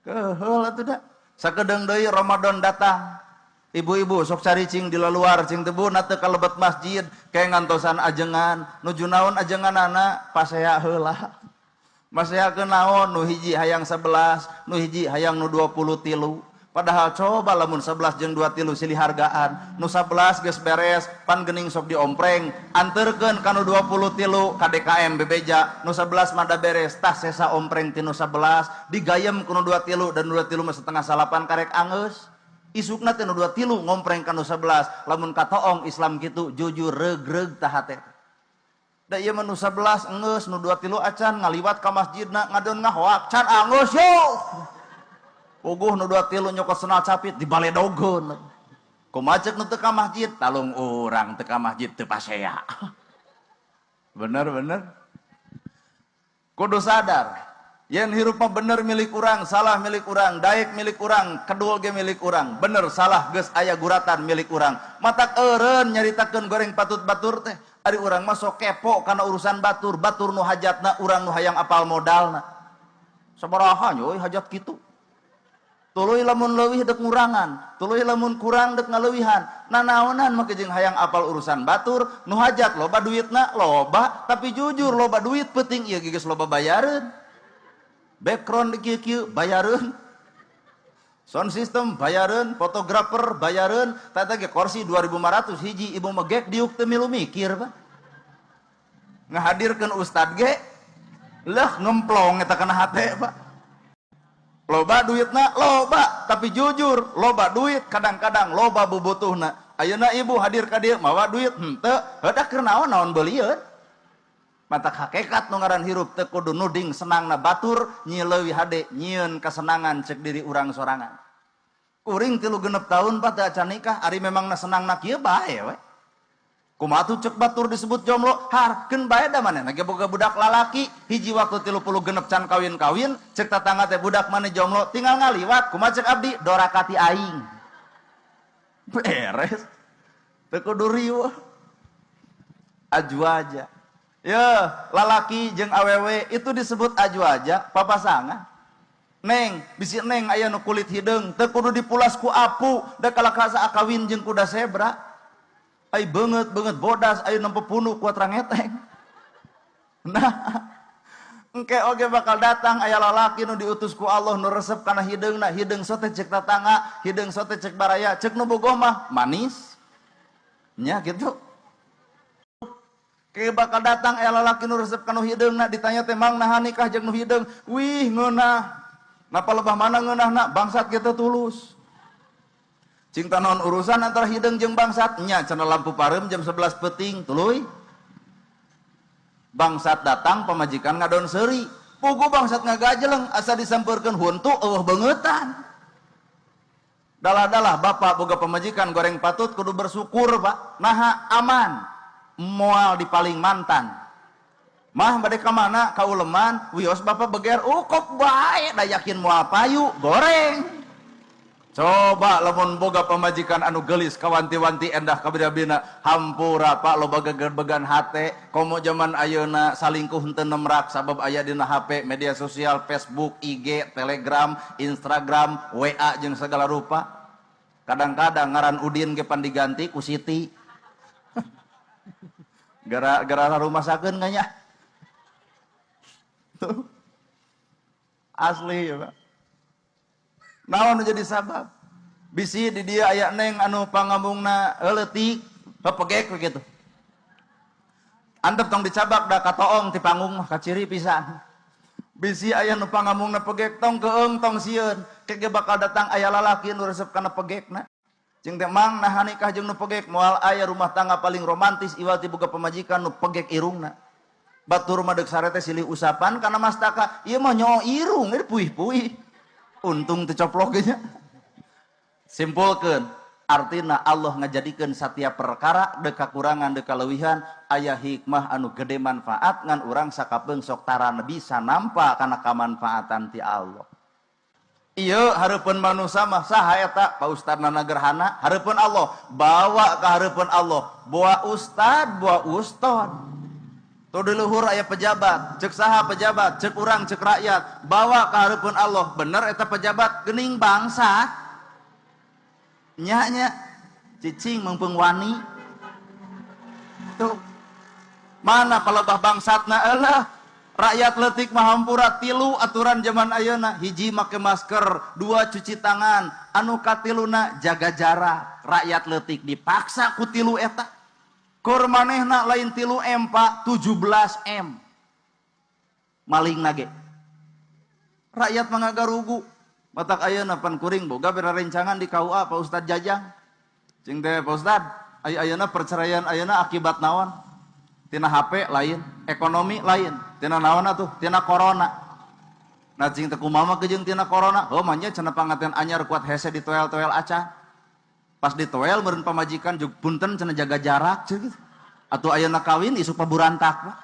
Keheul atuh da. Sakedeung deui Ramadan datang. Ibu-ibu sok caricing di luar cing teu na teu kalebet masjid kayak ngantosan ajengan, nuju naon ajenganana pasea heula. Maseakeun naon nu hiji hayang 11, nu hiji hayang nu 23. Padahal coba lamun 11 jeung 23 silih hargaan, nu 11 geus beres pan geuning sok diompreng, anterkeun ka nu 23 ka DKM bebeja, nu 11 mah da beres, tah sesa ompreng ti nu 11 digayem ku nu 23 dan 23 mah setengah salapan karek angeus. Isukna teh nu 23 ngompreng ka nu 11, lamun katoong Islam kitu jujur regreg tah hate. Da ieu mah nu 11 enggeus, nu 23 acan ngaliwat ka masjidna ngadon ngahoak can anggeus yo. Puguh nu 23 nyokot senal capit dibaledogeun. Kumaha ceuk nu teu ka masjid? Talung urang teu ka masjid teu pasea. Bener bener. Kudu sadar. Yen hirup mah bener milik urang, salah milik urang, daek milik urang, kedul ge milik urang. Bener salah geus aya guratan milik urang. Matak eureun nyaritakeun goreng patut batur teh. Ari urang mah sok kepo kana urusan batur, batur nu hajatna, urang nu hayang apal modalna. Sabaraha euy hajat kitu. Tuluy lamun leuwih dek ngurangan, tuluy lamun kurang dek ngaleuwihan. Nanaonan make jeung hayang apal urusan batur, nu hajat loba duitna loba, tapi jujur loba duit penting ieu geus loba bayareun. Background kieu-kieu bayareun. Sound system bayareun, fotografer bayareun, tata ge kursi 2500 hiji ibu mah gek diuk teu milu mikir, Pak. Ngahadirkeun ustad ge leuh ngemplong eta kana hate, Pak. Loba duitna loba, tapi jujur loba duit kadang-kadang loba bubutuhna. Ayeuna ibu hadir ka dieu mawa duit henteu, heudah keur naon naon beulieun. Matak hakikat nu ngaran hirup teu kudu nuding senangna batur, nyi leuwih hade nyieun kasenangan cek diri urang sorangan. Kuring 36 tahun Pak teu acan nikah, ari memangna senangna kieu bae we. Kumaha tuh cek batur disebut jomblo, harkeun bae da manehna ge boga budak lalaki, hiji waktu 36 can kawin-kawin, cek tatangga teh budak maneh jomblo, tinggal ngaliwat, kumaha cek abdi dorakati aing. Beres. Teu kudu riweuh. Ajwaja. Ya, lalaki jeung awewe itu disebut ajwaja, papasangan. Neng, bisi neng aya nu kulit hideung, teu kudu dipulas ku apu, da kalaka kawin jeung kuda zebra. Ai beungeut beungeut bodas, ai nempo punuk kuat rangeteng. Nah, engke oge bakal datang aya lalaki nu diutus ku Allah nu resep kana hideungna, hideung sote cek tatangga, hideung sote cek baraya, cek nu bogoh mah manis. Nya gitu. Ke bakal datang aya lalaki nu resep kana hideungna, ditanya teh mang naha nikah jeung nu hideung, wih ngeunah. Napa lebah mana ngeunahna bangsat kitu tulus. Cing naon urusan antara hideung jeung bangsat? Nya cenah lampu pareum jam 11 peuting tuluy. Bangsat datang pamajikan ngadon seuri. Pugu bangsat ngagajeleng asa disampeurkeun huntu eueuh beungeutan. Dalah-dalah bapak boga pamajikan goreng patut kudu bersyukur Pak. Naha aman. Moal dipaling mantan. Mah bade ka mana ka uleman wios bapak beger ukok bae da yakin moal payu goreng. Coba lamun boga pamajikan anu gelis kawanti-wanti endah kabina-bina hampura Pak loba gegerbegan hate komo zaman ayeuna salingkuh henteu nemrak sabab aya dina HP media sosial Facebook IG Telegram Instagram WA jeung segala rupa. Kadang-kadang ngaran Udin ge pan diganti ku Siti. Gara-gara rumah sakeun nya. Tuh. Asli ya Pak. Naon nu jadi sabab? Bisi di dia aya neng anu pangambungna leutik, pepegek begitu. Antep tong dicabak da katoong ti panggung mah kaciri pisan. Bisi aya nu pangambungna pegek tong keung tong sieun, kege bakal datang aya lalaki nu resep kana pegekna. Jeung teh mang naha nikah jeung nu pegek moal aya rumah tangga paling romantis iwal ti boga pamajikan nu pegek irungna. Batur mah deuk sare teh silih usapan kana mastaka, ieu mah nyoo irung, ieu puih-puih. Untung teu coplok ge nya. Simpulkeun, artina Allah ngajadikeun setiap perkara deuk kakurangan deuk kaleuwihan aya hikmah anu gede manfaat ngan urang sakapeung sok tara bisa nampa kana kamanfaatan ti Allah. Ieu hareupeun manusa mah saha eta Pak Ustad Nana Gerhana hareupeun Allah bawa ka hareupeun Allah boa ustad boa ustad. Tuh di luhur aya pejabat, cek saha pejabat, cek urang, cek rakyat, bawa ke hareupeun Allah, bener eta pejabat gening bangsa. Nya nya cicing meungpeung wani. Tuh. Mana palebah bangsatna eulah. Rakyat leutik mah hampura, tilu aturan zaman ayeuna, hiji make masker, dua cuci tangan, anu katiluna jaga jarak. Rakyat leutik dipaksa ku tilu eta. Kur manehna lain 3 M, Pak, 17 M. Maling nage. Rakyat mangagarugu. Matak ayeuna pan kuring boga rencangan di KUA, Pak Ustad Jajang. Cing teh, Pak Ustad, ayeuna perceraian ayeuna akibat naon? Tina HP lain, ekonomi lain, tina naon atuh? Tina corona. Nah, cing teh kumaha jeung tina corona? Oh, manya cenah panganten anyar kuat hese di toel-toel acan. Pas di toel meureun pamajikan jug punten cenah jaga jarak ceu gitu. Atuh ayeuna kawin isuk paburantak, Pak.